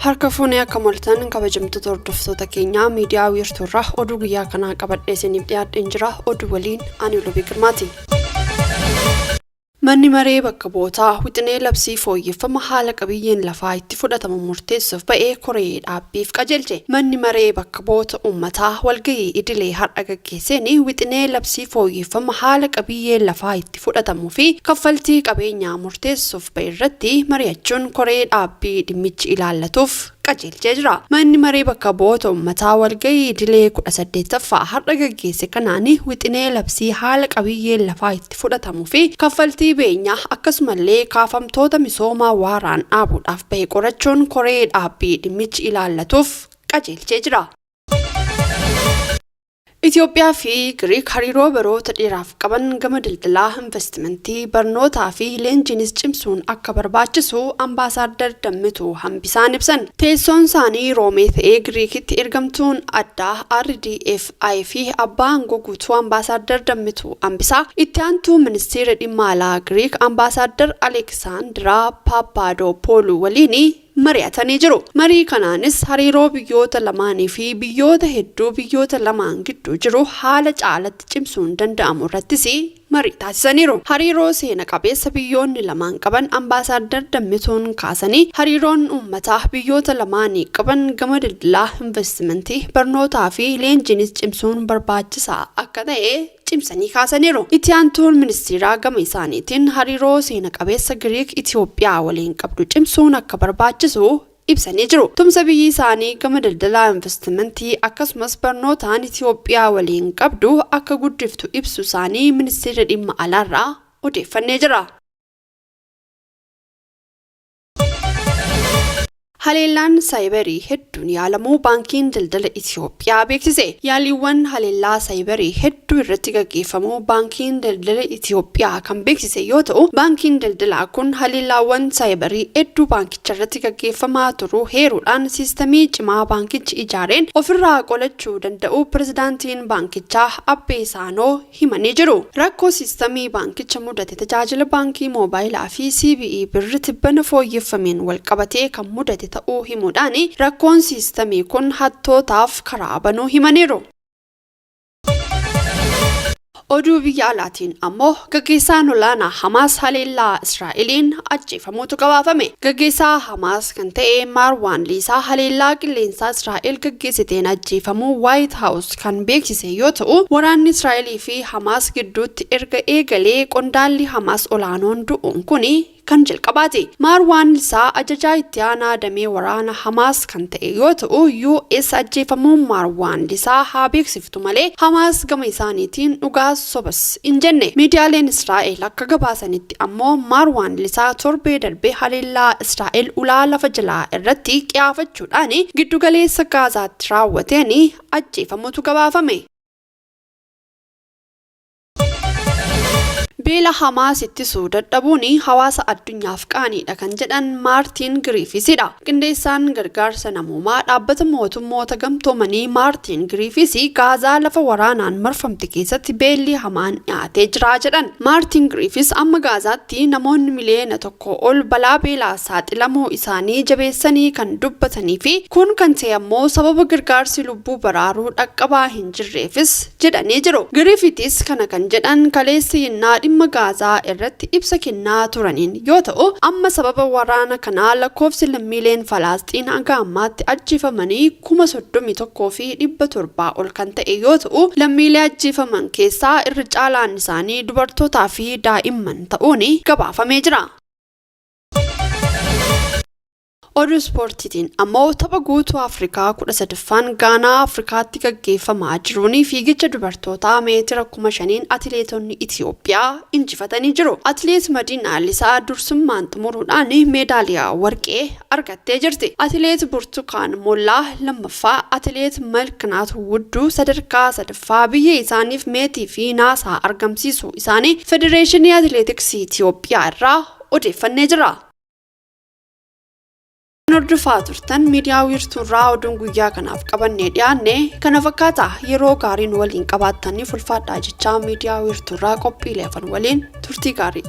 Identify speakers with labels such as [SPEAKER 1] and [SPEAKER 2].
[SPEAKER 1] Harka fuunee akka moltan kabajamtoota hordoftoota keenyaa miidiyaa wiirtuurraa oduu guyyaa kanaa qabadhee isiniif dhiyaadheen jira. Oduu waliin ani Lubii Girmaati. Manni Maree Bakka Bu'ootaa wixinee labsii fooyyeffama haala qabiyyeen lafaa itti fudhatamu murteessuuf ba'e koree dhaabbiif qajeelche. Manni Maree Bakka Bu'oota Uummataa walgahii idilee har'a gaggeesseen wixinee labsii fooyyeffama haala qabiyyeen lafaa itti fudhatamuu fi kaffaltii qabeenyaa murteessuuf ba'e irratti mari'achuun koree dhaabbii dhimmichi ilaallatuuf qajeelchee jira. Manni Maree Bakka Bu'oota Ummataa walgahii idilee 18ffaa har'a gaggeesse kanaan wixinee labsii haala qabiyyeen lafaa itti fudhatamuu fi kaffaltii beenyaa akkasumallee kaafamtoota misooma waaraan dhaabuudhaaf bahe qorachuun koree dhaabbii dhimmichi ilaallatuuf qajeelchee jira. Itoophiyaa fi Giriik hariiroo baroota dheeraaf qaban gama daldalaa, investimentii, barnootaa fi leenjiinis cimsuun akka barbaachisu Ambaasaaddar Dammituu Hambisaan ibsan. Teessoon isaanii Roomee ta'ee Giriikitti ergamtuun addaa RDFI fi abbaa aangoo guutuu Ambaasaaddar Dammituu Hambisaa, Itti aantuu Ministeera Dhimma Alaa Giriik Ambaasaaddar Aleeksaandiraa Paappaadoopooluu waliin mari'atanii jiru. Marii kanaanis hariiroo biyyoota lamaanii fi biyyoota hedduu biyyoota lamaan gidduu jiru haala caalatti cimsuun danda'amu irrattis marii taasisaniiru. Hariiroo seena qabeessa biyyoonni lamaan qaban Ambaasaaddar Dammituun kaasanii, hariiroon uummataa biyyoota lamaanii qaban gama daldalaa, investimentii, barnootaa fi leenjiinis cimsuun barbaachisaa akka ta'e cimsanii kaasaniiru. Itti aantuun ministiraa gama isaaniitiin hariiroo seena qabeessa Giriik Itiyoophiyaa waliin qabdu cimsuun akka barbaachisu ibsanii jiru. Tumsa biyyi isaanii gama daldalaa, investimentii akkasumas barnootaan Itiyoophiyaa waliin qabdu akka guddiftu ibsu isaanii Ministeera Dhimma Alaarraa odeeffannee jira. Haleellaan saayibarii hedduun yaalamuu Baankiin Daldala Itiyoophiyaa beeksise. Yaaliiwwan haleellaa saayibarii hedduu irratti gaggeeffamuu Baankiin Daldala Itiyoophiyaa kan beeksise yoo ta'u, Baankiin Daldalaa kun haleellaawwan saayibarii hedduu baankicharratti gaggeeffamaa turuu heeruudhaan siistamii cimaa baankichi ijaareen ofirraa qolachuu danda'uu Pirezidaantiin baankichaa Abbee Saanoo himanii jiru. Rakkoo siistamii baankicha mudate tajaajila baankii moobaayilaa fi CBE Birr tibbana fooyyeffameen walqabatee kan mudate ta'uu himuudhaan, rakkoon siistamii kun hattootaaf karaa banuu himaniiru. Oduu biyya alaatiin ammoo gaggeessaan olaanaa Hamaas haleellaa Israa'eliin ajjeefamuutu gabaafame. Gaggeessaa Hamaas kan ta'e Maarwaan Liisaa haleellaa qilleensaa Israa'el gaggeessiteen ajjeefamuu Waayit Haawus kan beeksise yoo ta'u, waraanni Israa'elii fi Hamaas gidduutti erga eegalee qondaalli Hamaas olaanoon du'uun kuni kan jalqabaati. Maarwaan Lisaa ajajaa itti aanaa damee waraana Hamaas kan ta'e yoo ta'u, US ajjeefamuu Maarwaan Lisaa haa beeksiftu malee Hamaas gama isaaniitiin dhugaas sobas hin jenne. Miidiyaaleen Israa'el akka gabaasanitti ammoo Maarwaan Lisaa torbee darbe haleellaa Israa'el ulaa lafa jalaa irratti qiyaafachuudhaan giddugaleessa Gaazaatti raawwateen ajjeefamuutu gabaafame. Beela Hamaas ittisuu dadhabuun hawaasa addunyaaf qaaniidha kan jedhan Maartiin Giriifisidha. Qindeessaan gargaarsa namoomaa dhaabbata mootummoota gamtoomanii Maartiin Giriifis Gaazaa lafa waraanaan marfamte keessatti beelli hamaan dhiyaatee jira jedhan. Maartiin Giriifis amma Gaazaatti namoonni miliyoona 1 ol balaa beelaa saaxilamuu isaanii jabeessanii kan dubbatanii fi kun kan ta'e ammoo sababa gargaarsi lubbuu baraaruu dhaqqabaa hin jirreefis jedhanii jiru. Giriifitis kana kan jedhan kaleessa yennaa dhimma Gaazaa irratti ibsa kennaa turaniin yoo ta'u, amma sababa waraana kanaa lakkoofsi lammiileen Falaasxiin hanga ammaatti ajjeefamanii 31,700 ol kan ta'e yoo ta'u, lammiilee ajjeefaman keessaa irra caalaan isaanii dubartootaa fi daa'imman ta'uun gabaafamee jira. Oduu ispoortiitiin ammoo tapha guutuu Afrikaa 13ffaan Gaanaa Afrikaatti gaggeeffamaa jiruun fiigicha dubartootaa meetira 5,000n atileetonni Itiyoophiyaa injifatanii jiru. Atileet Madiinaa Lisaa dursummaan xumuruudhaan meedaaliyaa warqee argattee jirti. Atileet Burtukaan Mollaa lammaffaa, Atileet Malkinaat Wudduu sadarkaa sadaffaa biyya isaaniif meetii fi naasaa argamsiisuu isaanii Federeeshinii Atileetiksii Itiyoophiyaa irraa odeeffannee jirra. Kan hordofaa turtan miidiyaa wiirtuurraa oduun guyyaa kanaaf qabannee dhiyaanne kana fakkaata yeroo gaariin waliin qabaattaniif ulfaadhaa jechaa miidiyaa wiirtuurraa qophiilee hafan waliin turtii gaarii.